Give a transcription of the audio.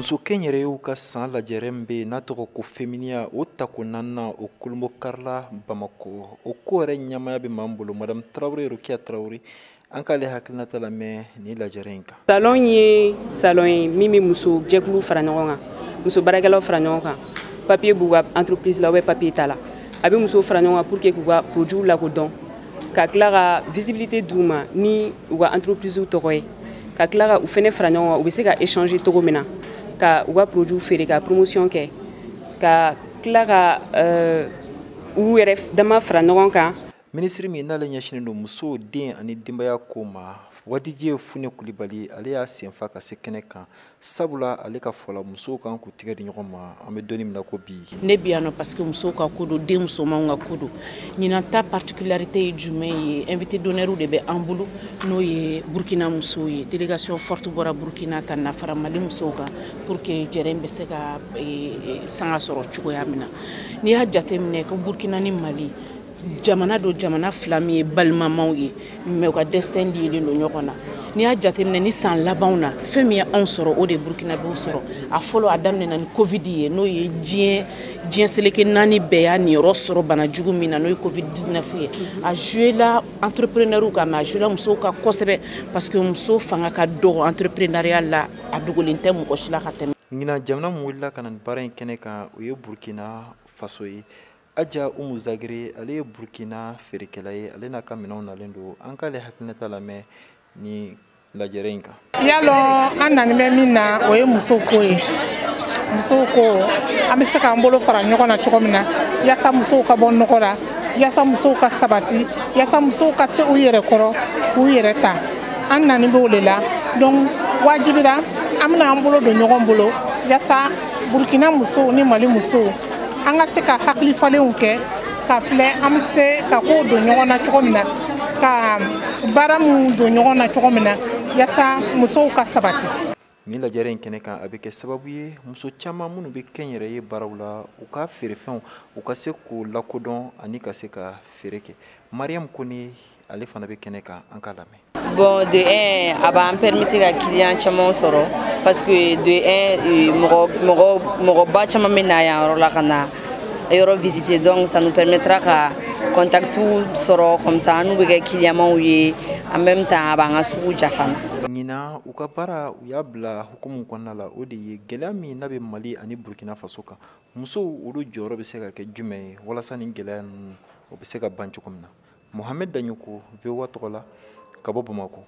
Muso kɛnyɛrɛyew ka san lajɛrɛ min bɛ yen n'a tɔgɔ ko Feminiya, o tako naaninan, o kolonbokarila Bamakɔ. O ko yɛrɛ ɲɛmaaya bɛ maa min bolo, Madame Tarawele Rokiya Tarawele, an k'ale hakilinata lamɛn nin lajɛrɛ in kan. Salon ye salon ye min bɛ muso jɛkulu fara ɲɔgɔn kan, muso baarakɛlaw fara ɲɔgɔn kan. Papier b'u ka entreprise la ou bien papier t'a la, a bɛ musow fara ɲɔgɔn kan pour que k'u ka produits lakodɔn, ka tila ka visibilité d'u ma ni u ka entreprise tɔgɔ ye, ka tila ka u fɛnɛ fara ɲɔgɔn kan, u bɛ se ka échanger cogo min na, ka u ka produits feere, ka promotion kɛ, ka tila ka u yɛrɛ dama fara ɲɔgɔn kan. Minisiri min n'ale ɲɛsinnen don musow, den ani denbaya ko ma, Wadije Fune Kulibali, ale y'a senfa ka se kɛnɛ kan, sabula ale ka fɔ la, musow kan k'u tigɛ di ɲɔgɔn ma an bɛ don min na ko bi. Ne bi yan nɔ parce que musow ka ko don, den musomanw ka ko don. Ɲinan ta particularité ye jumɛn ye? Invité d'honneur de bɛ an bolo, n'o ye Burkina musow ye. Délégation forte bɔra Burkina ka na fara Mali musow kan pour que jɛrɛ in bɛ se ka sanga sɔrɔ cogoya min na. N'i y'a jateminɛ ko Burkina ni Mali jamana do, jamana fila min ye balimamaw ye, mais u ka destin liélen don ɲɔgɔn na. N'i y'a jateminɛ ni san labanw na, fɛn min ye anw sɔrɔ, o de ye Burkinabɛw sɔrɔ. A fɔlɔ, a daminɛna ni Covid ye, n'o ye diɲɛ seleke naani bɛɛ y'a niyɔrɔ sɔrɔ bana jugu min na, n'o ye Covid 19 ye. A joué la entrepreneur kan, mais a joué la musow kan kosɛbɛ, parce que muso fanga ka dɔgɔ entrepreneuriat la, a dogolen tɛ mɔgɔ si la ka tɛmɛ. Ɲinan, jamana min wulila ka na nin baara in kɛnɛ kan, o ye Burkina Faso ye. Aja Umu Zagere, ale ye Burkina feerekɛla ye, ale n'a ka minɛnw nalen don. An k'ale hakilinata lamɛn ni lajɛrɛ in kan. Y'a lɔn, an nani bɛ min na, o ye musow ko ye. Musow ko, an bɛ se k'an bolo fara ɲɔgɔn na cogo min na, yaasa musow ka bɔ nɔgɔ la, yaasa musow ka sabati, yaasa musow ka se u yɛrɛ kɔrɔ, k'u yɛrɛ ta. An nani b'o de la. Donc wajibira an bɛna an bolo don ɲɔgɔn bolo, yaasa Burkina musow ni Mali musow, an ka se ka hakili falenw kɛ ka filɛ an bɛ se ka kow don ɲɔgɔn na cogo min na, ka baara minnu don ɲɔgɔn na cogo min na, yaasa musow ka sabati. Nin lajɛrɛ in kɛnɛ kan, a bɛ kɛ sababu ye muso caman minnu bɛ kɛnyɛrɛye baaraw la, u ka feerefɛnw, u ka se k'u lakodɔn ani ka se ka feere kɛ. Mariam Kone, ale fana bɛ kɛnɛ kan, an k'a lamɛn. Bon, de un, a b'an permettre ka client caman sɔrɔ, parce que de un, mɔgɔ mɔgɔ mɔgɔba caman bɛ na yan yɔrɔ la ka na yɔrɔ visiter. Donc ça nous permettra ka contact sɔrɔ, comme ça an n'u bɛ kɛ client ye, en même temps a b'an ka sugu ja fana. Ɲinan, u ka baara, u y'a bila hukumu kɔnɔna la, o de ye gɛlɛya min n'a bɛ Mali ani Burkina Faso kan, musow olu jɔyɔrɔ bɛ se ka kɛ jumɛn ye walasa nin gɛlɛya ninnu, o bɛ se ka ban cogo min na. Mohamed Daɲoko, VOA tɔgɔ la, ka bɔ Bamakɔ.